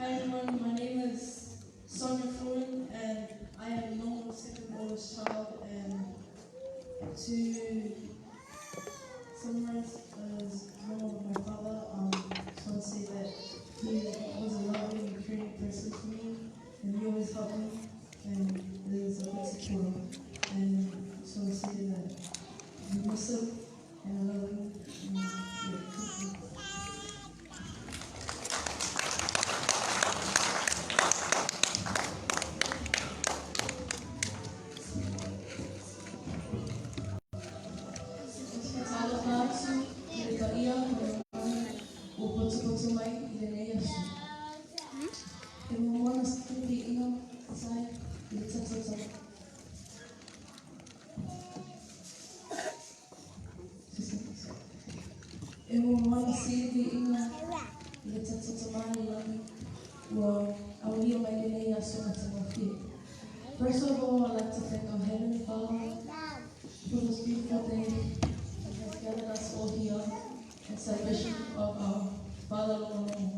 Hi everyone, my name is Sonia Fruin and I am Lomo's second oldest child, and to summarize as Lomo, my father, just want to say that he was a loving and caring person to me, and he always helped me and is a good supporter. And just want to say that we miss him and I love him. And yeah, thank you. Faatalofa atu i le paia o le mamalu ua potopoto mai i lenei aso. E muamua ona sili sai i le tatou. E muamua ona sili i le tatou Tama i le lagi ua aulia mai lenei aso matagofie. First of all, I'd like to thank our Heavenly Father for this beautiful day and has gathered us all here in celebration of our Father Lomo.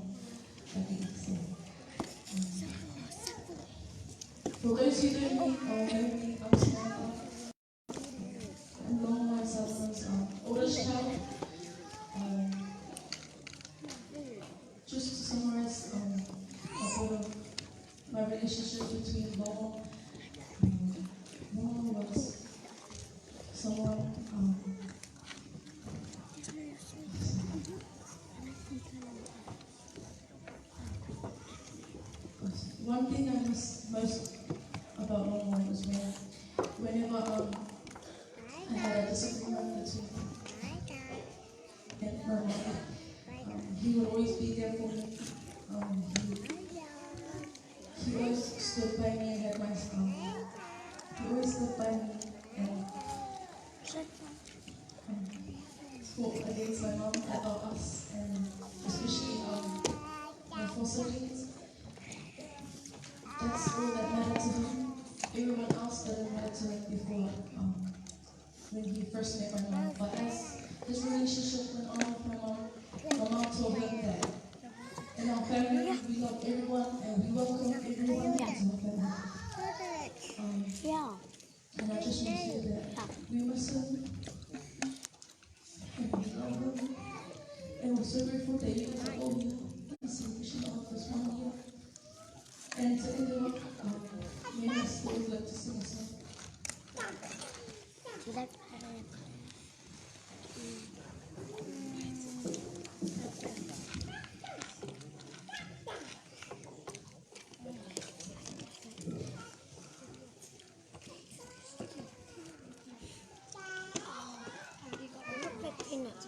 For those who don't know or know me, I'm Samantha. I'm Lomo and Salomon's oldest child. Just to summarize a bit of my relationship between Lomo, Lomo was someone one thing I miss most about Lomo was whenever I had a disagreement between and my mom, he would always be there for me. He always stood by me and had my he always stood by me and spoke against my mom about us, and especially my four siblings. That's all that mattered to him. Everyone else didn't matter to him before when he first met my mom. But as his relationship went on with my mom told him that in our family we love everyone and we welcome everyone into our family. And I just want to say that we miss him and we love him. And we're so grateful that you guys are all here in celebration of this one year. And to end it off, me and my sister would like to sing a song. Look like peanuts.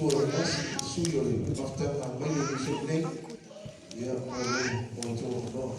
Sua le nasi, sui o le mafutaga mai le nisi nei. Ia, mo le tau noa.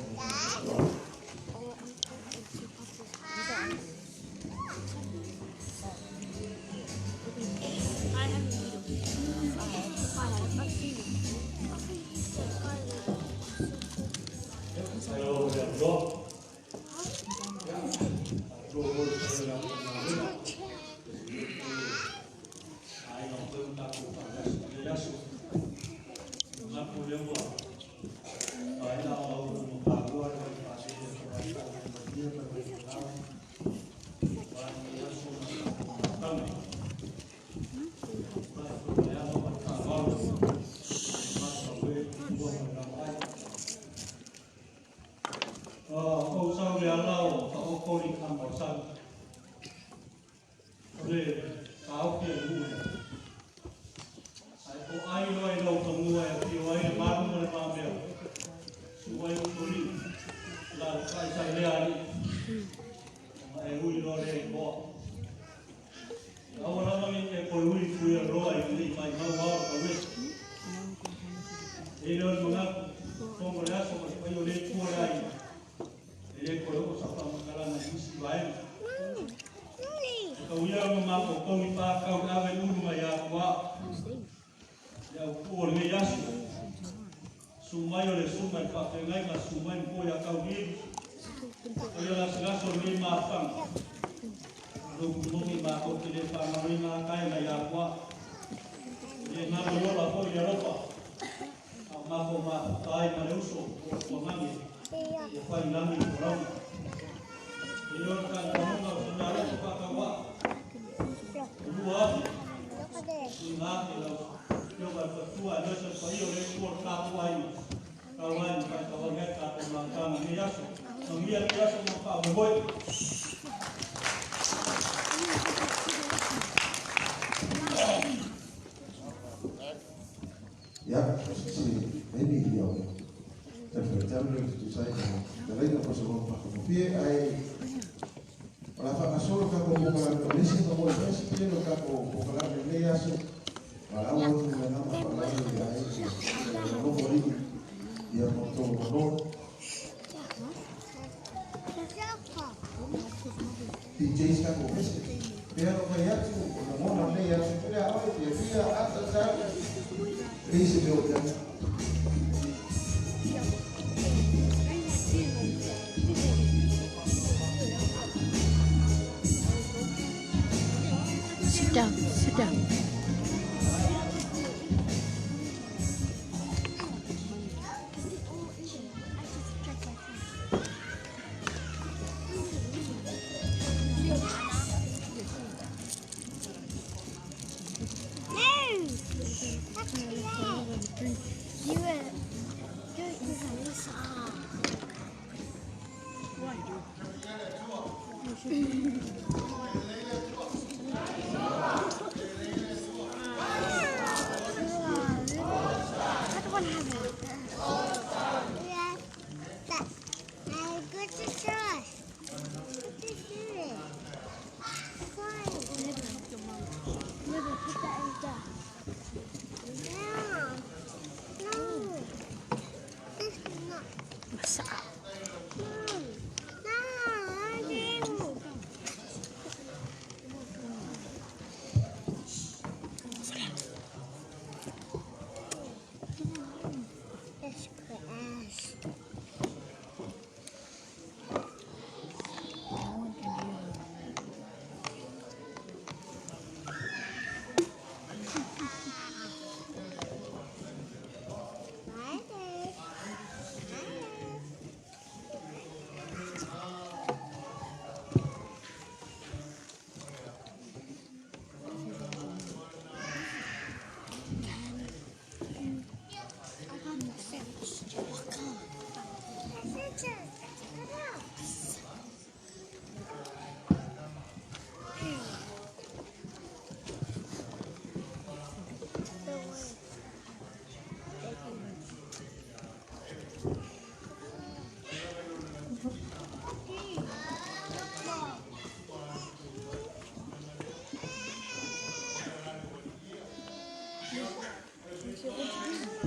Ia, se eni ia o te whaitau tu sai te reina po se mo pa ai o la whakasolo ka ko mo ka lesi ka mo se te no ka ko ko ka le le aso wala o tu na ma pa la le ai no mo ri ia mo to no DJ ka ko pese pero ko ia tu o mo na le aso te a oi te fia ata sa Easy built them. Sit down, sit down. No, don't.